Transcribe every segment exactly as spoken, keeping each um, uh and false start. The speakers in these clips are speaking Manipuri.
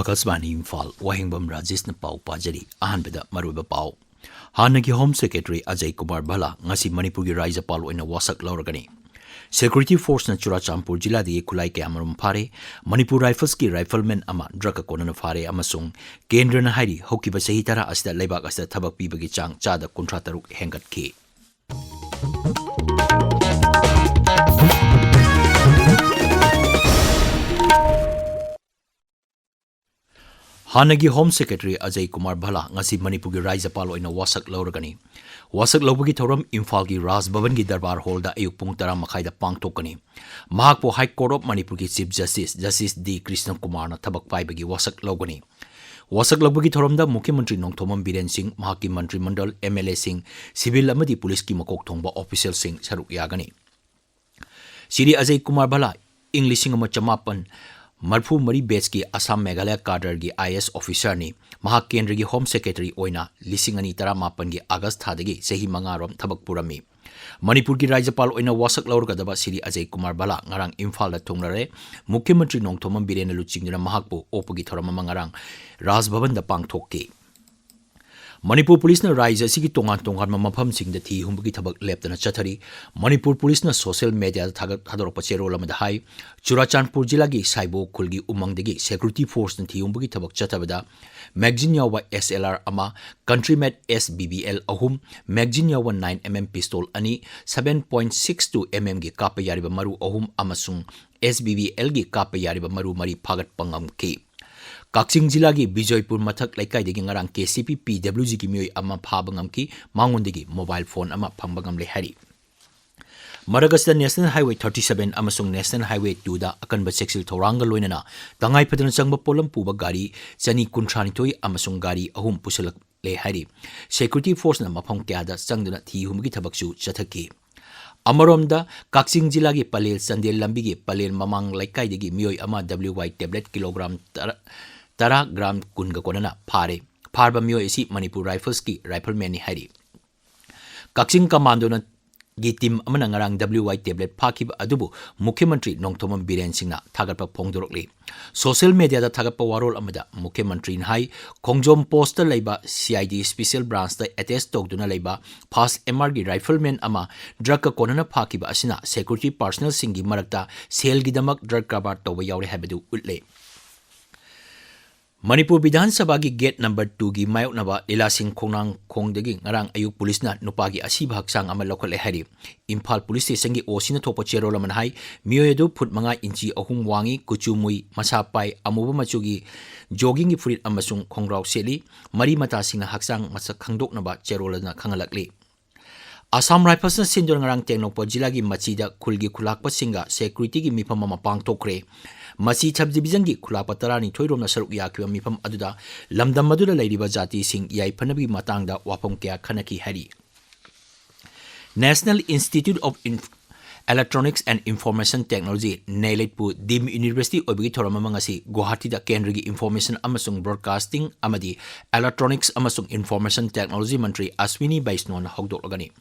ꯑꯀꯥꯁꯕꯥꯅꯤ ꯏꯝꯐꯥꯜ, ꯋꯥꯍꯦꯡꯕꯝ ꯔꯥꯖꯦꯁꯅ ꯄꯥꯎ ꯄꯥꯖꯔꯤ꯫ ꯑꯍꯥꯟꯕꯗ ꯃꯔꯨꯑꯣꯏꯕ ꯄꯥꯎ꯫ ꯍꯥꯟꯅꯒꯤ ꯍꯣꯝ ꯁꯦꯀ꯭ꯔꯦꯇꯔꯤ ꯑꯖꯌ ꯀꯨꯃꯥꯔ ꯚꯜꯂꯥ ꯉꯁꯤ ꯃꯅꯤꯄꯨꯔꯒꯤ ꯔꯥꯖ꯭ꯌꯄꯥꯜ ꯑꯣꯏꯅ ꯋꯥꯁꯛ ꯂꯧꯔꯒꯅꯤ꯫ ꯁꯦꯀ꯭ꯌꯨꯔꯤꯇꯤ ꯐꯣꯔꯁꯅ ꯆꯨꯔꯥꯆꯥꯟꯄꯨꯔ ꯖꯤꯂꯥꯗꯒꯤ ꯈꯨꯠꯂꯥꯏ ꯀꯌꯥꯃꯔꯨꯝ ꯐꯥꯔꯦ꯫ ꯃꯅꯤꯄꯨꯔ ꯔꯥꯏꯐꯜꯁꯀꯤ ꯔꯥꯏꯐꯜꯃꯦꯟ ꯑꯃ ꯗ꯭ꯔꯒꯀ ꯀꯣꯟꯅꯅ ꯐꯥꯔꯦ ꯑꯃꯁꯨꯡ ꯀꯦꯟꯗ꯭ꯔꯅ ꯍꯥꯏꯔꯤ, ꯍꯧꯈꯤꯕ ꯆꯍꯤ ꯇꯔꯥ ꯑꯁꯤꯗ ꯂꯩꯕꯥꯛ ꯑꯁꯤꯗ ꯊꯕꯛ ꯄꯤꯕꯒꯤ ꯆꯥꯡ ꯆꯥꯗ ꯀꯨꯟꯊ꯭ꯔꯥ ꯇꯔꯨꯛ ꯍꯦꯟꯒꯠꯈꯤ꯫ ꯍꯥꯟꯅꯒꯤ ꯍꯣꯝ ꯁꯦꯀ꯭ꯔꯦꯇꯔꯤ ꯑꯖꯌ ꯀꯨꯃꯥꯔ ꯚꯜꯂꯥ ꯉꯁꯤ ꯃꯅꯤꯄꯨꯔꯒꯤ ꯔꯥꯖ꯭ꯌꯄꯥꯜ ꯑꯣꯏꯅ ꯋꯥꯁꯛ ꯂꯧꯔꯒꯅꯤ꯫ ꯋꯥꯁꯛ ꯂꯧꯕꯒꯤ ꯊꯧꯔꯝ ꯏꯝꯐꯥꯜꯒꯤ ꯔꯥꯖ ꯚꯕꯟꯒꯤ ꯗꯔꯕꯥꯔ ꯍꯣꯜꯗ ꯑꯌꯨꯛ ꯄꯨꯡ ꯇꯔꯥ ꯃꯈꯥꯏꯗ ꯄꯥꯡꯊꯣꯛꯀꯅꯤ꯫ ꯃꯍꯥꯛꯄꯨ High Court of ꯃꯅꯤꯄꯨꯔꯒꯤ ꯆꯤꯐ ꯖꯁꯇꯤꯁ, ꯖꯁꯇꯤꯁ ꯗꯤ ꯀ꯭ꯔꯤꯁꯅ ꯀꯨꯃꯥꯔꯅ ꯊꯕꯛ ꯄꯥꯏꯕꯒꯤ ꯋꯥꯁꯛ ꯂꯧꯒꯅꯤ꯫ ꯋꯥꯁꯛ ꯂꯧꯕꯒꯤ ꯊꯧꯔꯝꯗ ꯃꯨꯈ꯭ꯌ ꯃꯟꯇ꯭ꯔꯤ ꯅꯣꯡꯊꯣꯝꯕꯝ ꯕꯤꯔꯦꯟ ꯁꯤꯡ, ꯃꯍꯥꯛꯀꯤ ꯃꯟꯇ꯭ꯔꯤ ꯃꯟꯗꯜ, ꯑꯦꯝ ꯑꯦꯜ ꯑꯦꯁꯤꯡ, ꯁꯤꯚꯤꯜ ꯑꯃꯗꯤ ꯄꯨꯂꯤꯁꯀꯤ ꯃꯀꯣꯛ ꯊꯣꯡꯕ ꯑꯣꯐꯤꯁꯤꯌꯦꯜꯁꯤꯡ ꯁꯔꯨꯛ ꯌꯥꯒꯅꯤ꯫ ꯁ꯭ꯔꯤ ꯑꯖꯌ ꯀꯨꯃꯥꯔ ꯚꯜꯂꯥ ꯏꯪ ꯂꯤꯁꯤꯡ ꯑꯃ ꯆꯃꯥꯄꯟ ꯃꯔꯤꯐꯨ ꯃꯔꯤ ꯕꯦꯆꯀꯤ Assam Meghalaya ꯀꯥꯗꯔꯒꯤ I A S ꯑꯣꯐꯤꯁꯥꯔꯅꯤ꯫ ꯃꯍꯥꯛ ꯀꯦꯟꯗ꯭ꯔꯒꯤ ꯍꯣꯝ ꯁꯦꯀ꯭ꯔꯦꯇꯔꯤ ꯑꯣꯏꯅ ꯂꯤꯁꯤꯡ ꯑꯅꯤ ꯇꯔꯥꯃꯥꯄꯟꯒꯤ ꯑꯥꯒꯁ ꯊꯥꯗꯒꯤ ꯆꯍꯤ ꯃꯉꯥꯔꯣꯝ ꯊꯕꯛ ꯄꯨꯔꯝꯃꯤ꯫ ꯃꯅꯤꯄꯨꯔꯒꯤ ꯔꯥꯖ꯭ꯌꯄꯥꯜ ꯑꯣꯏꯅ ꯋꯥꯁꯛ ꯂꯧꯔꯒꯗꯕ ꯁ꯭ꯔꯤ ꯑꯖꯌ ꯀꯨꯃꯥꯔ ꯚꯜꯂꯥ ꯉꯔꯥꯡ ꯏꯝꯐꯥꯜꯗ ꯊꯨꯡꯂꯔꯦ꯫ ꯃꯨꯈ꯭ꯌ ꯃꯟꯇ꯭ꯔꯤ ꯅꯣꯡꯊꯣꯝꯕꯝ ꯕꯤꯔꯦꯟꯅ ꯂꯨꯆꯤꯡꯗꯨꯅ ꯃꯍꯥꯛꯄꯨ ꯑꯣꯛꯄꯒꯤ ꯊꯧꯔꯝ ꯑꯃ ꯉꯔꯥꯡ ꯔꯥꯖ ꯚꯕꯟꯗ ꯄꯥꯡꯊꯣꯛꯈꯤ꯫ ꯃꯅꯤꯄꯨꯔ ꯄꯨꯂꯤꯁꯅ ꯔꯥꯖ꯭ꯌ ꯑꯁꯤꯒꯤ ꯇꯣꯉꯥꯟ ꯇꯣꯉꯥꯟꯕ ꯃꯐꯝꯁꯤꯡꯗ ꯊꯤ ꯍꯨꯝꯕꯒꯤ ꯊꯕꯛ ꯂꯦꯞꯇꯅ ꯆꯠꯊꯔꯤ꯫ ꯃꯅꯤꯄꯨꯔ ꯄꯨꯂꯤꯁꯅ ꯁꯣꯁꯤꯌꯦꯜ ꯃꯦꯗꯤꯌꯥꯗ ꯊꯥꯒꯠ-, ꯊꯥꯗꯣꯔꯛꯄ ꯆꯦꯔꯣꯜ ꯑꯃꯗ ꯍꯥꯏ, ꯆꯨꯔꯥꯆꯥꯟꯄꯨꯔ ꯖꯤꯂꯥꯒꯤ ꯁꯥꯏꯕꯣ ꯈꯨꯜꯒꯤ ꯎꯃꯪꯗꯒꯤ ꯁꯦꯀ꯭ꯌꯨꯔꯤꯇꯤ ꯐꯣꯔꯁꯅ ꯊꯤ ꯍꯨꯝꯕꯒꯤ ꯊꯕꯛ ꯆꯠꯊꯕꯗ ꯃꯦꯒꯖꯤꯟ ꯌꯥꯎꯕ ꯑꯦꯁ ꯑꯦꯜ ꯑꯥꯔ ꯑꯃ, ꯀꯟꯇ꯭ꯔꯤ ꯃꯦꯗ ꯑꯦꯁ ꯕꯤ ꯕꯤ ꯑꯦꯜ ꯑꯍꯨꯝ, ꯃꯦꯒꯖꯤꯟ ꯌꯥꯎꯕ ꯅꯥꯏꯟ ꯑꯦꯝ ꯑꯦꯝ ꯄꯤꯁꯇꯣꯜ ꯑꯅꯤ, seven point six two M ꯑꯦꯝꯒꯤ ꯀꯥꯞꯄ ꯌꯥꯔꯤꯕ ꯃꯔꯨ ꯑꯍꯨꯝ ꯑꯃꯁꯨꯡ ꯑꯦꯁ ꯕꯤ ꯕꯤ ꯑꯦꯜꯒꯤ ꯀꯥꯞꯄ ꯌꯥꯔꯤꯕ ꯃꯔꯨ ꯃꯔꯤ ꯐꯥꯒꯠꯄ ꯉꯝꯈꯤ꯫ ꯀꯛꯆꯤꯡ ꯖꯤꯂꯥꯒꯤ ꯕꯤꯖꯣꯏꯄꯨꯔ ꯃꯊꯛ ꯂꯩꯀꯥꯏꯗꯒꯤ ꯉꯔꯥꯡ ꯀꯦ ꯁꯤ ꯄꯤ ꯄꯤ ꯗꯕ꯭ꯂꯤꯎ ꯖꯤꯒꯤ ꯃꯤꯑꯣꯏ ꯑꯃ ꯐꯥꯕ ꯉꯝꯈꯤ, ꯃꯉꯣꯟꯗꯒꯤ ꯃꯣꯕꯥꯏꯜ ꯐꯣꯟ ꯑꯃ ꯐꯪꯕ ꯉꯝꯂꯦ ꯍꯥꯏꯔꯤ꯫ ꯃꯔꯛ ꯑꯁꯤꯗ ꯅꯦꯁꯅꯦꯜ ꯍꯥꯏꯋꯦ ꯊꯥꯔꯇꯤ ꯁꯚꯦꯟ ꯑꯃꯁꯨꯡ ꯅꯦꯁꯅꯦꯜ ꯍꯥꯏꯋꯦ ꯇꯨꯗ ꯑꯀꯟꯕ ꯆꯦꯛꯁꯤꯜ ꯊꯧꯔꯥꯡꯒ ꯂꯣꯏꯅꯅ ꯇꯉꯥꯏ ꯐꯗꯅ ꯆꯪꯕ ꯄꯣꯠꯂꯝ ꯄꯨꯕ ꯒꯥꯔꯤ ꯆꯅꯤ ꯀꯨꯟꯊ꯭ꯔꯥ ꯅꯤꯊꯣꯏ ꯑꯃꯁꯨꯡ ꯒꯥꯔꯤ ꯑꯍꯨꯝ ꯄꯨꯁꯤꯜꯂꯛꯂꯦ ꯍꯥꯏꯔꯤ꯫ ꯁꯦꯀ꯭ꯌꯨꯔꯤꯇꯤ ꯐꯣꯔꯁꯅ ꯃꯐꯝ ꯀꯌꯥꯗ ꯆꯪꯗꯨꯅ ꯊꯤ ꯍꯨꯝꯕꯒꯤ ꯊꯕꯛꯁꯨ ꯆꯠꯊꯈꯤ꯫ ꯑꯃꯔꯣꯝꯗ, ꯀꯛꯆꯤꯡ ꯖꯤꯂꯥꯒꯤ ꯄꯂꯦꯜ ꯆꯥꯟꯗꯦꯜ ꯂꯝꯕꯤꯒꯤ ꯄꯂꯦꯜ ꯃꯃꯥꯡ ꯂꯩꯀꯥꯏꯗꯒꯤ ꯃꯤꯑꯣꯏ ꯑꯃ ꯗꯕ꯭ꯂꯤꯎ ꯋꯥꯏ ꯇꯦꯕ꯭ꯂꯦꯠ ꯀꯤꯂꯣꯒ꯭ꯔꯥꯝ ꯇꯔꯥ, ꯇꯔꯥ ꯒ꯭ꯔꯥꯝ ꯀꯨꯟꯒ ꯀꯣꯟꯅꯅ ꯐꯥꯔꯦ꯫ ꯐꯥꯔꯕ ꯃꯤꯑꯣꯏ ꯑꯁꯤ ꯃꯅꯤꯄꯨꯔ ꯔꯥꯏꯐꯜꯁꯀꯤ ꯔꯥꯏꯐꯜꯃꯦꯟꯅꯤ ꯍꯥꯏꯔꯤ꯫ ꯀꯛꯆꯤꯡ ꯀꯃꯥꯟꯗꯣꯅ ꯒꯤ ꯇꯤꯝ ꯑꯃꯅ ꯉꯔꯥꯡ ꯗꯕ꯭ꯂꯤꯎ ꯋꯥꯏ ꯇꯦꯕ꯭ꯂꯦꯠ ꯐꯥꯈꯤꯕ ꯑꯗꯨꯕꯨ ꯃꯨꯈ꯭ꯌ ꯃꯟꯇ꯭ꯔꯤ ꯅꯣꯡꯊꯣꯝꯕꯝ ꯕꯤꯔꯦꯟ ꯁꯤꯡꯅ ꯊꯥꯒꯠꯄ ꯐꯣꯡꯗꯣꯔꯛꯂꯤ꯫ ꯁꯣꯁꯤꯌꯦꯜ ꯃꯦꯗꯤꯌꯥꯗ ꯊꯥꯒꯠꯄ ꯋꯥꯔꯣꯜ ꯑꯃꯗ ꯃꯨꯈ꯭ꯌ ꯃꯟꯇ꯭ꯔꯤꯅ ꯍꯥꯏ, ꯈꯣꯡꯖꯣꯝ ꯄꯣꯁꯇ ꯂꯩꯕ C I D special ꯕ꯭ꯔꯥꯟꯆꯇ attach ꯇꯧꯗꯨꯅ ꯂꯩꯕ ꯐꯥꯁ ꯑꯦꯝ ꯑꯥꯔꯒꯤ ꯔꯥꯏꯐꯜꯃꯦꯟ ꯑꯃ ꯗ꯭ꯔꯒꯀ ꯀꯣꯟꯅꯅ ꯐꯥꯈꯤꯕ ꯑꯁꯤꯅ ꯁꯦꯀ꯭ꯌꯨꯔꯤꯇꯤ ꯄꯥꯔꯁꯅꯦꯜꯁꯤꯡꯒꯤ ꯃꯔꯛꯇ ꯁꯦꯜꯒꯤꯗꯃꯛ ꯗ꯭ꯔꯒ ꯀꯔꯕꯥꯔ ꯇꯧꯕ ꯌꯥꯎꯔꯦ ꯍꯥꯏꯕꯗꯨ ꯎꯠꯂꯦ꯫ ꯃꯅꯤꯄꯨꯔ ꯕꯤꯙꯥꯟ ꯁꯚꯥꯒꯤ ꯒꯦꯠ ꯅꯝꯕꯔ ꯇꯨꯒꯤ ꯃꯥꯌꯣꯛꯅꯕ ꯂꯤꯂꯥꯁꯤꯡ ꯈꯣꯡꯅꯥꯡꯈꯣꯡꯗꯒꯤ ꯉꯔꯥꯡ ꯑꯌꯨꯛ ꯄꯨꯂꯤꯁꯅ ꯅꯨꯄꯥꯒꯤ ꯑꯁꯤꯕ ꯍꯛꯆꯥꯡ ꯑꯃ ꯂꯧꯈꯠꯂꯦ ꯍꯥꯏꯔꯤ꯫ ꯏꯝꯐꯥꯜ ꯄꯨꯂꯤꯁ ꯁ꯭ꯇꯦꯁꯟꯒꯤ ꯑꯣ ꯁꯤꯅ ꯊꯣꯛꯄ ꯆꯦꯔꯣꯜ ꯑꯃꯅ ꯍꯥꯏ, ꯃꯤꯑꯣꯏ ꯑꯗꯨ ꯐꯨꯠ ꯃꯉꯥ ꯏꯟꯆꯤ ꯑꯍꯨꯝ ꯋꯥꯡꯏ, ꯀꯨꯆꯨ ꯃꯨꯏ, ꯃꯁꯥ ꯄꯥꯏ, ꯑꯃꯨꯕ ꯃꯆꯨꯒꯤ ꯖꯣꯒꯤꯡꯒꯤ ꯐꯨꯔꯤꯠ ꯑꯃꯁꯨꯡ ꯈꯣꯡꯒ꯭ꯔꯥꯎ ꯁꯦꯠꯂꯤ, ꯃꯔꯤ ꯃꯇꯥꯁꯤꯡꯅ ꯍꯛꯆꯥꯡ ꯃꯁꯛ ꯈꯪꯗꯣꯛꯅꯕ ꯆꯦꯔꯣꯜ ꯑꯗꯨꯅ ꯈꯪꯍꯜꯂꯛꯂꯤ꯫ ꯑꯁꯥꯝ ꯔꯥꯏꯐꯜꯁꯅ ꯁꯤꯟꯗꯨꯅ ꯉꯔꯥꯡ ꯇꯦꯡꯅꯧꯄꯜ ꯖꯤꯂꯥꯒꯤ ꯃꯆꯤꯗ ꯈꯨꯜꯒꯤ ꯈꯨꯂꯥꯛꯄꯁꯤꯡꯒ ꯁꯦꯀ꯭ꯌꯨꯔꯤꯇꯤꯒꯤ ꯃꯤꯐꯝ ꯑꯃ ꯄꯥꯡꯊꯣꯛꯈ꯭ꯔꯦ꯫ ꯃꯆꯤ ꯁꯕ ꯗꯤꯕꯤꯖꯟꯒꯤ ꯈꯨꯂꯥꯛꯄ ꯇꯔꯥꯅꯤꯊꯣꯏ ꯔꯣꯝꯅ ꯁꯔꯨꯛ ꯌꯥꯈꯤꯕ ꯃꯤꯐꯝ ꯑꯗꯨꯗ ꯂꯝꯗꯝ ꯑꯗꯨꯗ ꯂꯩꯔꯤꯕ ꯖꯥꯇꯤꯁꯤꯡ ꯌꯥꯏꯐꯅꯕꯒꯤ ꯃꯇꯥꯡꯗ ꯋꯥꯐꯝ ꯀꯌꯥ ꯈꯟꯅꯈꯤ ꯍꯥꯏꯔꯤ꯫ National Institute of Inf-, Electronics and Information Technology, ꯅꯦꯂꯦꯠꯄꯨ ꯗꯤꯝ ꯌꯨꯅꯤꯚꯔꯁꯤꯇꯤ ꯑꯣꯏꯕꯒꯤ ꯊꯧꯔꯝ ꯑꯃ ꯉꯁꯤ ꯒꯨꯋꯥꯍꯥꯇꯤꯗ ꯀꯦꯟꯗ꯭ꯔꯒꯤ ꯏꯟꯐꯣꯔꯃꯦꯁꯟ ꯑꯃꯁꯨꯡ ꯕ꯭ꯔꯣꯗꯀꯥꯁꯇꯤꯡ ꯑꯃꯗꯤ ꯏꯂꯦꯛꯇ꯭ꯔꯣꯅꯤꯛꯁ ꯑꯃꯁꯨꯡ ꯏꯟꯐꯣꯔꯃꯦꯁꯟ ꯇꯦꯛꯅꯣꯂꯣꯖꯤ ꯃꯟꯇ꯭ꯔꯤ ꯑꯁ꯭ꯋꯤꯅꯤ ꯕꯩꯁꯅꯣꯅ ꯍꯧꯗꯣꯛꯂꯒꯅꯤ꯫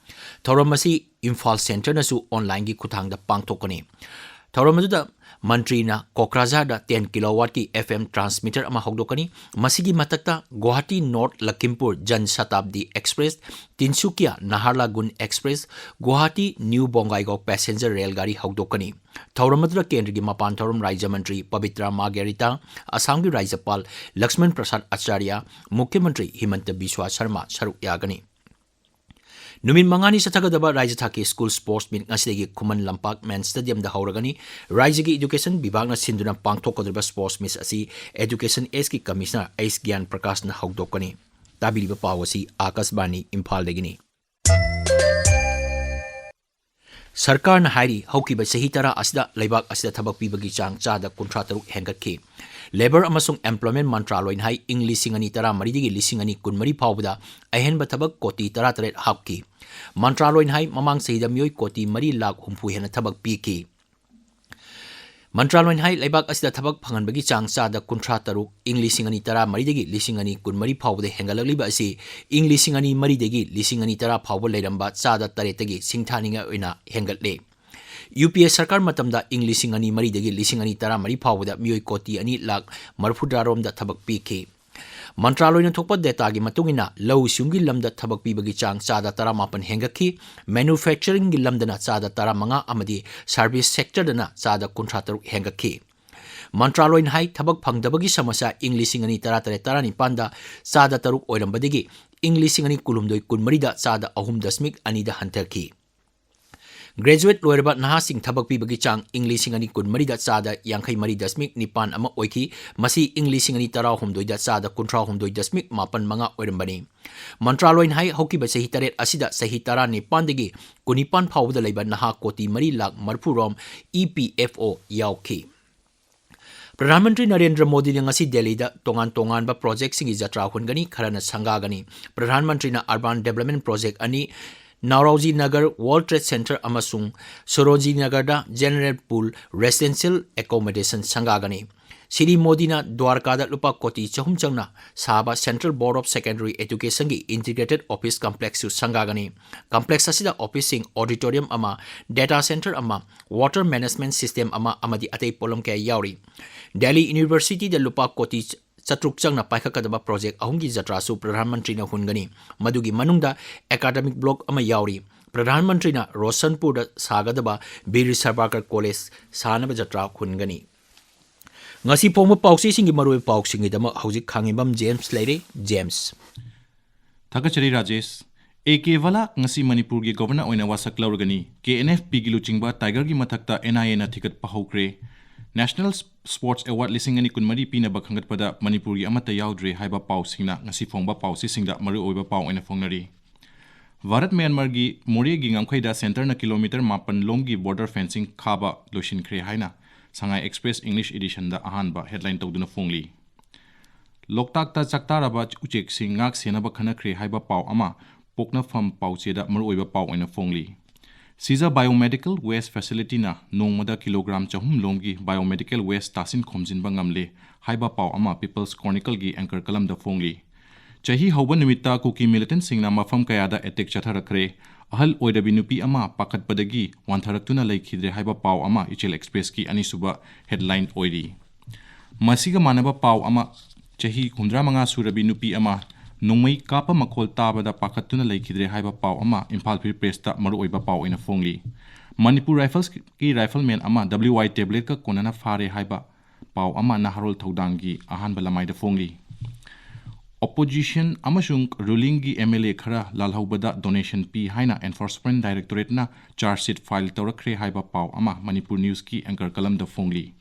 ꯊꯧꯔꯝ ꯑꯁꯤ ꯏꯝꯐꯥꯜ ꯁꯦꯟꯇꯔꯅꯁꯨ ꯑꯣꯟꯂꯥꯏꯟꯒꯤ ꯈꯨꯠꯊꯥꯡꯗ ꯄꯥꯡꯊꯣꯛꯀꯅꯤ꯫ ꯊꯧꯔꯝ ꯑꯗꯨꯗ ꯃꯟꯇ꯭ꯔꯤꯅ ꯀꯣꯀ꯭ꯔꯥꯖꯥꯔꯗ ꯇꯦꯟ ꯀꯤꯂꯣꯋꯥꯠꯀꯤ ꯑꯦꯐ ꯑꯦꯝ ꯇ꯭ꯔꯥꯟꯁꯃꯤꯇꯔ ꯑꯃ ꯍꯧꯗꯣꯛꯀꯅꯤ꯫ ꯃꯁꯤꯒꯤ ꯃꯊꯛꯇ Guwahati north Lakhimpur Jan Shatabdi express, Tinsukia Naharlagun express, Guwahati new Bongaigaon passenger rail ꯒꯥꯔꯤ ꯍꯧꯗꯣꯛꯀꯅꯤ꯫ ꯊꯧꯔꯝ ꯑꯗꯨꯗ ꯀꯦꯟꯗ꯭ꯔꯒꯤ ꯃꯄꯥꯟ ꯊꯧꯔꯝ ꯔꯥꯖ꯭ꯌ ꯃꯟꯇ꯭ꯔꯤ ꯄꯕꯤꯇ꯭ꯔ ꯃꯥꯔꯒꯦꯔꯤꯇꯥ, ꯑꯁꯥꯝꯒꯤ ꯔꯥꯖ꯭ꯌꯄꯥꯜ ꯂꯛꯁꯃꯟ ꯄ꯭ꯔꯁꯥꯗ ꯑꯆꯥꯔꯌ, ꯃꯨꯈ꯭ꯌ ꯃꯟꯇ꯭ꯔꯤ ꯍꯤꯃꯟꯇ ꯕꯤꯁ꯭ꯋꯥ ꯁꯔꯃ ꯁꯔꯨꯛ ꯌꯥꯒꯅꯤ꯫ ꯅꯨꯃꯤꯠ ꯃꯉꯥꯅꯤ ꯆꯠꯊꯒꯗꯕ ꯔꯥꯖ꯭ꯌ ꯊꯥꯛꯀꯤ ꯁ꯭ꯀꯨꯜ ꯁ꯭ꯄꯣꯔꯠꯁ ꯃꯤꯠ ꯉꯁꯤꯗꯒꯤ ꯈꯨꯃꯟ ꯂꯝꯄꯥꯛ ꯃꯦꯟ ꯁ꯭ꯇꯦꯗꯤꯌꯝꯗ ꯍꯧꯔꯒꯅꯤ꯫ ꯔꯥꯖ꯭ꯌꯒꯤ ꯏꯗꯨꯀꯦꯁꯟ ꯕꯤꯚꯥꯒꯅ ꯁꯤꯟꯗꯨꯅ ꯄꯥꯡꯊꯣꯛꯀꯗꯧꯔꯤꯕ ꯁ꯭ꯄꯣꯔꯠꯁ ꯃꯤꯠ ꯑꯁꯤ ꯑꯦꯗꯨꯀꯦꯁꯟ ꯑꯦꯖꯀꯤ ꯀꯃꯤꯁꯅꯔ ꯑꯩꯆ ꯒ꯭ꯌꯥꯟ ꯄ꯭ꯔꯀꯥꯁꯅ ꯍꯧꯗꯣꯛꯀꯅꯤ꯫ ꯇꯥꯕꯤꯔꯤꯕ ꯄꯥꯎ ꯑꯁꯤ ꯑꯥꯀꯥꯁꯕꯥꯅꯤ ꯏꯝꯐꯥꯜꯗꯒꯤꯅꯤ꯫ ꯁꯔꯀꯥꯔꯅ ꯍꯥꯏꯔꯤ, ꯍꯧꯈꯤꯕ ꯆꯍꯤ ꯇꯔꯥ ꯑꯁꯤꯗ ꯂꯩꯕꯥꯛ ꯑꯁꯤꯗ ꯊꯕꯛ ꯄꯤꯕꯒꯤ ꯆꯥꯡ ꯆꯥꯗ ꯀꯨꯟꯊ꯭ꯔꯥ ꯇꯔꯨꯛ ꯍꯦꯟꯒꯠꯈꯤ꯫ ꯂꯦꯕꯔ ꯑꯃꯁꯨꯡ ꯑꯦꯝꯄ꯭ꯂꯣꯏꯃꯦꯟ ꯃꯟꯇ꯭ꯔꯥꯂꯣꯏꯅ ꯍꯥꯏ, ꯏꯪ ꯂꯤꯁꯤꯡ ꯑꯅꯤ ꯇꯔꯥꯃꯔꯤꯗꯒꯤ ꯂꯤꯁꯤꯡ ꯑꯅꯤ ꯀꯨꯟꯃꯔꯤ ꯐꯥꯎꯕꯗ ꯑꯍꯦꯟꯕ ꯊꯕꯛ ꯀꯣꯇꯤ ꯇꯔꯥꯇꯔꯦꯠ ꯍꯥꯞꯈꯤ꯫ ꯃꯟꯇ꯭ꯔꯥꯂꯣꯏꯅ ꯍꯥꯏ, ꯃꯃꯥꯡ ꯆꯍꯤꯗ ꯃꯤꯑꯣꯏ ꯀꯣꯇꯤ ꯃꯔꯤ ꯂꯥꯈ ꯍꯨꯝꯐꯨ ꯍꯦꯟꯅ ꯊꯕꯛ ꯄꯤꯈꯤ꯫ ꯃꯟꯇ꯭ꯔꯥꯂꯣꯏꯅ ꯍꯥꯏ, ꯂꯩꯕꯥꯛ ꯑꯁꯤꯗ ꯊꯕꯛ ꯐꯪꯍꯟꯕꯒꯤ ꯆꯥꯡ ꯆꯥꯗ ꯀꯨꯟꯊ꯭ꯔꯥ ꯇꯔꯨꯛ ꯏꯪ ꯂꯤꯁꯤꯡ ꯑꯅꯤ ꯇꯔꯥ ꯃꯔꯤꯗꯒꯤ ꯂꯤꯁꯤꯡ ꯑꯅꯤ ꯀꯨꯟꯃꯔꯤ ꯐꯥꯎꯕꯗ ꯍꯦꯟꯒꯠꯂꯛꯂꯤꯕ ꯑꯁꯤ ꯏꯪ ꯂꯤꯁꯤꯡ ꯑꯅꯤ ꯃꯔꯤꯗꯒꯤ ꯂꯤꯁꯤꯡ ꯑꯅꯤ ꯇꯔꯥ ꯐꯥꯎꯕ ꯂꯩꯔꯝꯕ ꯆꯥꯗ ꯇꯔꯦꯠꯇꯒꯤ ꯁꯤꯡꯊꯥꯅꯤꯡꯉꯥꯏ ꯑꯣꯏꯅ ꯍꯦꯟꯒꯠꯂꯦ꯫ ꯌꯨ ꯄꯤ ꯑꯦ ꯁꯔꯀꯥꯔ ꯃꯇꯝꯗ ꯏꯪ ꯂꯤꯁꯤꯡ ꯑꯅꯤ ꯃꯔꯤꯗꯒꯤ ꯂꯤꯁꯤꯡ ꯑꯅꯤ ꯇꯔꯥ ꯃꯔꯤ ꯐꯥꯎꯕꯗ ꯃꯤꯑꯣꯏ ꯀꯣꯇꯤ ꯑꯅꯤ ꯂꯥꯈ ꯃꯔꯤꯐꯨꯇꯔꯥꯔꯣꯝꯗ ꯊꯕꯛ ꯄꯤꯈꯤ꯫ ꯃꯟꯇ꯭ꯔꯥꯂꯣꯏꯅ ꯊꯣꯛꯄ ꯗꯦꯇꯥꯒꯤ ꯃꯇꯨꯡ ꯏꯟꯅ, ꯂꯧꯎ ꯁꯤꯡꯎꯒꯤ ꯂꯝꯗ ꯊꯕꯛ ꯄꯤꯕꯒꯤ ꯆꯥꯡ ꯆꯥꯗ ꯇꯔꯥꯃꯥꯄꯟ ꯍꯦꯟꯒꯠꯈꯤ, ꯃꯦꯅꯨꯐꯦꯛꯆꯔꯤꯡꯒꯤ ꯂꯝꯗꯅ ꯆꯥꯗ ꯇꯔꯥꯃꯉꯥ ꯑꯃꯗꯤ ꯁꯔꯚꯤꯁ ꯁꯦꯛꯇꯔꯗꯅ ꯆꯥꯗ ꯀꯨꯟꯊ꯭ꯔꯥ ꯇꯔꯨꯛ ꯍꯦꯟꯒꯠꯈꯤ꯫ ꯃꯟꯇ꯭ꯔꯥꯂꯣꯏꯅ ꯍꯥꯏ, ꯊꯕꯛ ꯐꯪꯗꯕꯒꯤ ꯁꯃꯁ꯭ꯌꯥ ꯏꯪ ꯂꯤꯁꯤꯡ ꯑꯅꯤ ꯇꯔꯥ ꯇꯔꯦꯠ ꯇꯔꯥꯅꯤꯄꯥꯟꯗ ꯆꯥꯗ ꯇꯔꯨꯛ ꯑꯣꯏꯔꯝꯕꯗꯒꯤ ꯏꯪ ꯂꯤꯁꯤꯡ ꯑꯅꯤ ꯀꯨꯟꯍꯨꯝꯗꯣꯏ ꯀꯨꯟꯃꯔꯤꯗ ꯆꯥꯗ ꯑꯍꯨꯝ ꯗꯁꯃꯤꯛ ꯑꯅꯤꯗ ꯍꯟꯊꯈꯤ꯫ ꯒ꯭ꯔꯦꯖꯨꯋꯦꯠ ꯂꯣꯏꯔꯕ ꯅꯍꯥꯁꯤꯡ ꯊꯕꯛ ꯄꯤꯕꯒꯤ ꯆꯥꯡ ꯏꯪ ꯂꯤꯁꯤꯡ ꯑꯅꯤ ꯀꯨꯟꯃꯔꯤꯗ ꯆꯥꯗ ꯌꯥꯡꯈꯩ ꯃꯔꯤ ꯗꯁꯃꯤꯛ ꯅꯤꯄꯥꯟ ꯑꯃ ꯑꯣꯏꯈꯤ꯫ ꯃꯁꯤ ꯏꯪ ꯂꯤꯁꯤꯡ ꯑꯅꯤ ꯇꯔꯥꯍꯨꯝꯗꯣꯏꯗ ꯆꯥꯗ ꯀꯨꯟꯊ꯭ꯔꯥꯍꯨꯝꯗꯣꯏ ꯗꯁꯃꯤꯛ ꯃꯥꯄꯟ ꯃꯉꯥ ꯑꯣꯏꯔꯝꯕꯅꯤ꯫ ꯃꯟꯇ꯭ꯔꯥꯂꯣꯏꯅ ꯍꯥꯏ, ꯍꯧꯈꯤꯕ ꯆꯍꯤ ꯇꯔꯦꯠ ꯑꯁꯤꯗ ꯆꯍꯤ ꯇꯔꯥꯅꯤꯄꯥꯟꯗꯒꯤ ꯀꯨꯟꯅꯤꯄꯥꯟ ꯐꯥꯎꯕꯗ ꯂꯩꯕ ꯅꯍꯥ ꯀꯣꯇꯤ ꯃꯔꯤ lakh ꯃꯔꯤꯐꯨꯔꯣꯝ E P F O ꯌꯥꯎꯈꯤ꯫ ꯄ꯭ꯔꯙꯥꯟ ꯃꯟꯇ꯭ꯔꯤ ꯅꯔꯦꯟꯗ꯭ꯔ ꯃꯣꯗꯤꯅ ꯉꯁꯤ ꯗꯦꯜꯂꯤꯗ ꯇꯣꯉꯥꯟ ꯇꯣꯉꯥꯟꯕ ꯄ꯭ꯔꯣꯖꯦꯛꯁꯤꯡꯒꯤ ꯖꯇ꯭ꯔꯥ ꯍꯨꯟꯒꯅꯤ, ꯈꯔꯅ ꯁꯪꯒꯥꯒꯅꯤ꯫ ꯄ꯭ꯔꯙꯥꯟ ꯃꯟꯇ꯭ꯔꯤꯅ ꯑꯔꯕꯥꯟ ꯗꯦꯕꯂꯞꯃꯦꯟ ꯄ꯭ꯔꯣꯖꯦꯛ ꯑꯅꯤ, Naoroji Nagar world trade centre ꯑꯃꯁꯨꯡ ꯁꯣꯔꯣꯖꯤ ꯅꯒꯔꯗ ꯖꯦꯅꯔꯦꯜ ꯄꯨꯜ ꯔꯦꯁꯤꯗꯦꯟꯁꯤꯌꯦꯜ ꯑꯦꯀꯣꯃꯣꯗꯦꯁꯟ ꯁꯪꯒꯥꯒꯅꯤ꯫ ꯁ꯭ꯔꯤ ꯃꯣꯗꯤꯅ ꯗ꯭ꯋꯥꯔꯀꯥꯗ ꯂꯨꯄꯥ ꯀꯣꯇꯤ ꯆꯍꯨꯝ ꯆꯪꯅ ꯁꯥꯕ Central Board of Secondary Educationꯒꯤ ꯏꯟꯇꯤꯒ꯭ꯔꯦꯇꯦꯗ ꯑꯣꯐꯤꯁ ꯀꯝꯄ꯭ꯂꯦꯛꯁꯁꯨ ꯁꯪꯒꯥꯒꯅꯤ꯫ ꯀꯝꯄ꯭ꯂꯦꯛꯁ ꯑꯁꯤꯗ ꯑꯣꯐꯤꯁꯁꯤꯡ, ꯑꯣꯗꯤꯇꯣꯔꯤꯌꯝ ꯑꯃ, ꯗꯦꯇꯥ ꯁꯦꯟꯇꯔ ꯑꯃ, ꯋꯥꯇꯔ ꯃꯦꯅꯦꯖꯃꯦꯟꯠ ꯁꯤꯁꯇꯦꯝ ꯑꯃ ꯑꯃꯗꯤ ꯑꯇꯩ ꯄꯣꯠꯂꯝ ꯀꯌꯥ ꯌꯥꯎꯔꯤ꯫ ꯗꯦꯜꯂꯤ ꯌꯨꯅꯤꯚꯔꯁꯤꯇꯤꯗ ꯂꯨꯄꯥ ꯀꯣꯇꯤ ꯆꯥꯇ꯭ꯔꯨꯛ ꯆꯪꯅ ꯄꯥꯏꯈꯠꯀꯗꯕ ꯄ꯭ꯔꯣꯖꯦꯛ ꯑꯍꯨꯝꯒꯤ ꯖꯇ꯭ꯔꯥꯁꯨ ꯄ꯭ꯔꯙꯥꯟ ꯃꯟꯇ꯭ꯔꯤꯅ ꯍꯨꯟꯒꯅꯤ꯫ ꯃꯗꯨꯒꯤ ꯃꯅꯨꯡꯗ ꯑꯦꯀꯥꯗꯃꯤꯛ ꯕ꯭ꯂꯣꯛ ꯑꯃ ꯌꯥꯎꯔꯤ꯫ ꯄ꯭ꯔꯙꯥꯟ ꯃꯟꯇ꯭ꯔꯤꯅ ꯔꯣꯁꯟꯄꯨꯔꯗ ꯁꯥꯒꯗꯕ ꯕꯤꯔ ꯁꯥꯚꯔꯀꯔ ꯀꯣꯂꯦꯖ ꯁꯥꯅꯕ ꯖꯇ꯭ꯔꯥ ꯍꯨꯟꯒꯅꯤ꯫ ꯉꯁꯤ ꯐꯣꯡꯕ ꯄꯥꯎꯆꯦꯁꯤꯡꯒꯤ ꯃꯔꯨꯑꯣꯏꯕ ꯄꯥꯎꯁꯤꯡꯒꯤꯗꯃꯛ ꯍꯧꯖꯤꯛ ꯈꯥꯡꯉꯦꯝꯕꯝ ꯖꯦꯝꯁ ꯂꯩꯔꯦ꯫ ꯖꯦꯝꯁ꯫ ꯊꯥꯒꯠꯆꯔꯤ ꯔꯥꯖꯦꯁ꯫ ꯑꯦ ꯀꯦ ꯕꯂꯥ ꯉꯁꯤ ꯃꯅꯤꯄꯨꯔꯒꯤ ꯒꯣꯚꯔꯅꯔ ꯑꯣꯏꯅ ꯋꯥꯁꯛ ꯂꯧꯔꯒꯅꯤ꯫ ꯀꯦ ꯑꯦꯟ ꯑꯦꯐ ꯄꯤꯒꯤ ꯂꯨꯆꯤꯡꯕ ꯇꯥꯏꯒꯔꯒꯤ ꯃꯊꯛꯇ ꯑꯦꯟ ꯑꯥꯏ ꯑꯦꯅ ꯊꯤꯒꯠꯄ ꯍꯧꯈ꯭ꯔꯦ꯫ ꯅꯦꯁꯅꯦꯜ ꯁ꯭ꯄꯣꯔꯠꯁ ꯑꯦꯋꯥꯔꯗ ꯂꯤꯁꯤꯡ ꯑꯅꯤ ꯀꯨꯟꯃꯔꯤ ꯄꯤꯅꯕ ꯈꯟꯒꯠꯄꯗ ꯃꯅꯤꯄꯨꯔꯒꯤ ꯑꯃꯠꯇ ꯌꯥꯎꯗ꯭ꯔꯦ ꯍꯥꯏꯕ ꯄꯥꯎꯁꯤꯡꯅ ꯉꯁꯤ ꯐꯣꯡꯕ ꯄꯥꯎꯆꯦꯁꯤꯡꯗ ꯃꯔꯨꯑꯣꯏꯕ ꯄꯥꯎ ꯑꯣꯏꯅ ꯐꯣꯡꯅꯔꯤ꯫ ꯚꯥꯔꯠ ꯃ꯭ꯌꯥꯟꯃꯥꯔꯒꯤ ꯃꯣꯔꯦꯒꯤ ꯉꯝꯈꯩꯗ ꯁꯦꯟꯇꯔꯅ ꯀꯤꯂꯣꯃꯤꯇꯔ ꯃꯥꯄꯟ ꯂꯣꯝꯒꯤ ꯕꯣꯔꯗꯔ ꯐꯦꯟꯁꯤꯡ ꯈꯥꯕ ꯂꯣꯏꯁꯤꯟꯈ꯭ꯔꯦ ꯍꯥꯏꯅ ꯁꯉꯥꯏ ꯑꯦꯛꯁꯄ꯭ꯔꯦꯁ ꯏꯪꯂꯤꯁ ꯏꯗꯤꯁꯟꯗ ꯑꯍꯥꯟꯕ ꯍꯦꯗꯂꯥꯏꯟ ꯇꯧꯗꯨꯅ ꯐꯣꯡꯂꯤ꯫ ꯂꯣꯛꯇꯥꯛꯇ ꯆꯥꯛꯇꯥꯔꯕ ꯎꯆꯦꯛꯁꯤꯡ ꯉꯥꯛ ꯁꯦꯟꯅꯕ ꯈꯟꯅꯈ꯭ꯔꯦ ꯍꯥꯏꯕ ꯄꯥꯎ ꯑꯃ ꯄꯣꯛꯅꯐꯝ ꯄꯥꯎꯆꯦꯗ ꯃꯔꯨꯑꯣꯏꯕ ꯄꯥꯎ ꯑꯣꯏꯅ ꯐꯣꯡꯂꯤ꯫ ꯁꯤꯖ Biomedical Waste Facility ꯅ ꯅꯣꯡꯃꯗ ꯀꯤꯂꯣꯒ꯭ꯔꯥꯝ ꯆꯍꯨꯝ ꯂꯣꯝꯒꯤ biomedical waste ꯇꯥꯁꯤꯟ ꯈꯣꯝꯖꯤꯟꯕ ꯉꯝꯂꯦ ꯍꯥꯏꯕ ꯄꯥꯎ ꯑꯃ People's Chronicle ꯒꯤ anchor column ꯗ ꯐꯣꯡꯂꯤ꯫ ꯆꯍꯤ ꯍꯧꯕ ꯅꯨꯃꯤꯠꯇ ꯀꯨꯀꯤ militant ꯁꯤꯡꯅ ꯃꯐꯝ ꯀꯌꯥꯗ attack ꯆꯠꯊꯔꯛꯈ꯭ꯔꯦ꯫ ꯑꯍꯜ ꯑꯣꯏꯔꯕꯤ ꯅꯨꯄꯤ ꯑꯃ ꯄꯥꯈꯠꯄꯗꯒꯤ ꯋꯥꯟꯊꯔꯛꯇꯨꯅ ꯂꯩꯈꯤꯗ꯭ꯔꯦ ꯍꯥꯏꯕ ꯄꯥꯎ ꯑꯃ ꯏꯆꯦꯜ Express ꯀꯤ ꯑꯅꯤꯁꯨꯕ headline ꯑꯣꯏꯔꯤ꯫ ꯃꯁꯤꯒ ꯃꯥꯟꯅꯕ ꯄꯥꯎ ꯑꯃ, ꯆꯍꯤ ꯍꯨꯝꯗ꯭ꯔꯥ ꯃꯉꯥ ꯁꯨꯔꯕꯤ ꯅꯨꯄꯤ ꯑꯃ ꯅꯣꯡꯃꯩ ꯀꯥꯞꯄ ꯃꯈꯣꯜ ꯇꯥꯕꯗ ꯄꯥꯈꯠꯇꯨꯅ ꯂꯩꯈꯤꯗ꯭ꯔꯦ ꯍꯥꯏꯕ ꯄꯥꯎ ꯑꯃ Imphal Free Press ꯇ ꯃꯔꯨꯑꯣꯏꯕ ꯄꯥꯎ ꯑꯣꯏꯅ ꯐꯣꯡꯂꯤ꯫ ꯃꯅꯤꯄꯨꯔ Rifles ꯀꯤ rifleman ꯑꯃ W I tablet ꯀ ꯀꯣꯟꯅꯅ ꯐꯥꯔꯦ ꯍꯥꯏꯕ ꯄꯥꯎ ꯑꯃ ꯅꯍꯥꯔꯣꯜ ꯊꯧꯗꯥꯡꯒꯤ ꯑꯍꯥꯟꯕ ꯂꯃꯥꯏꯗ ꯐꯣꯡꯂꯤ꯫ Opposition ꯑꯃꯁꯨꯡ ruling ꯒꯤ M L A ꯈꯔ ꯂꯥꯜꯍꯧꯕꯗ donation ꯄꯤ ꯍꯥꯏꯅ Enforcement Directorate ꯅ charge sheet file ꯇꯧꯔꯛꯈ꯭ꯔꯦ ꯍꯥꯏꯕ ꯄꯥꯎ ꯑꯃ Manipur News ꯀꯤ anchor column the ꯐꯣꯡꯂꯤ꯫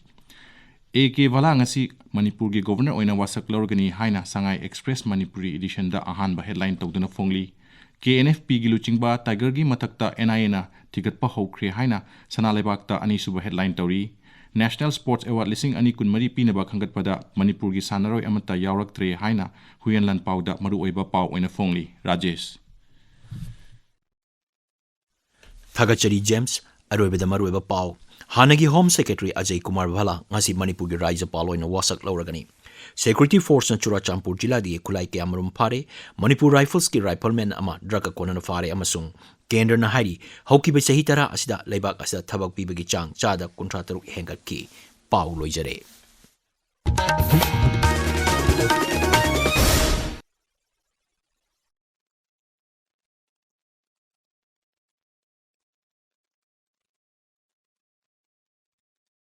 A K Bhalla ꯉꯁꯤ ꯃꯅꯤꯄꯨꯔꯒꯤ Governor ꯑꯣꯏꯅ ꯋꯥꯁꯛ ꯂꯧꯔꯒꯅꯤ ꯍꯥꯏꯅ Sangai Express Manipuri edition ꯗ ꯑꯍꯥꯟꯕ headline ꯇꯧꯗꯨꯅ ꯐꯣꯡꯂꯤ꯫ K N F P ꯒꯤ ꯂꯨꯆꯤꯡꯕ Tiger ꯒꯤ ꯃꯊꯛꯇ N I A ꯅ ꯊꯤꯒꯠꯄ ꯍꯧꯈ꯭ꯔꯦ ꯍꯥꯏꯅ ꯁꯅꯥ ꯂꯩꯕꯥꯛꯇ ꯑꯅꯤꯁꯨꯕ headline ꯇꯧꯔꯤ꯫ National Sports Award ꯂꯤꯁꯤꯡ ꯑꯅꯤ ꯀꯨꯟꯃꯔꯤ ꯄꯤꯅꯕ ꯈꯟꯒꯠꯄꯗ ꯃꯅꯤꯄꯨꯔꯒꯤ ꯁꯥꯟꯅꯔꯣꯏ ꯑꯃꯠꯇ ꯌꯥꯎꯔꯛꯇ꯭ꯔꯦ ꯍꯥꯏꯅ ꯍꯨꯏꯌꯦꯟ ꯂꯥꯟꯄꯥꯎꯗ ꯃꯔꯨꯑꯣꯏꯕ ꯄꯥꯎ ꯑꯣꯏꯅ ꯐꯣꯡꯂꯤ꯫ ꯔꯥꯖꯦꯁ꯫ ꯊꯥꯒꯠꯆꯔꯤ ꯖꯦꯝꯁ꯫ ꯑꯔꯣꯏꯕꯗ ꯃꯔꯨꯑꯣꯏꯕ ꯄꯥꯎ꯫ ꯍꯥꯟꯅꯒꯤ Home Secretary ꯑꯖꯌ ꯀꯨꯃꯥꯔ ꯚꯜꯂꯥ ꯉꯁꯤ ꯃꯅꯤꯄꯨꯔꯒꯤ ꯔꯥꯖ꯭ꯌꯄꯥꯜ ꯑꯣꯏꯅ ꯋꯥꯁꯛ ꯂꯧꯔꯒꯅꯤ꯫ Security Force ꯅ ꯆꯨꯔꯥꯆꯥꯟꯄꯨꯔ ꯖꯤꯂꯥꯗꯒꯤ ꯈꯨꯠꯂꯥꯏ ꯀꯌꯥꯃꯔꯨꯝ ꯐꯥꯔꯦ꯫ ꯃꯅꯤꯄꯨꯔ Rifles ꯀꯤ rifleman ꯑꯃ drug ꯀ ꯀꯣꯟꯅꯅ ꯐꯥꯔꯦ ꯑꯃꯁꯨꯡ ꯀꯦꯟꯗ꯭ꯔꯅ ꯍꯥꯏꯔꯤ, ꯍꯧꯈꯤꯕ ꯆꯍꯤ ꯇꯔꯥ ꯑꯁꯤꯗ ꯂꯩꯕꯥꯛ ꯑꯁꯤꯗ ꯊꯕꯛ ꯄꯤꯕꯒꯤ ꯆꯥꯡ ꯆꯥꯗ ꯀꯨꯟꯊ꯭ꯔꯥ ꯇꯔꯨꯛ ꯍꯦꯟꯒꯠꯈꯤ꯫ ꯄꯥꯎ ꯂꯣꯏꯖꯔꯦ꯫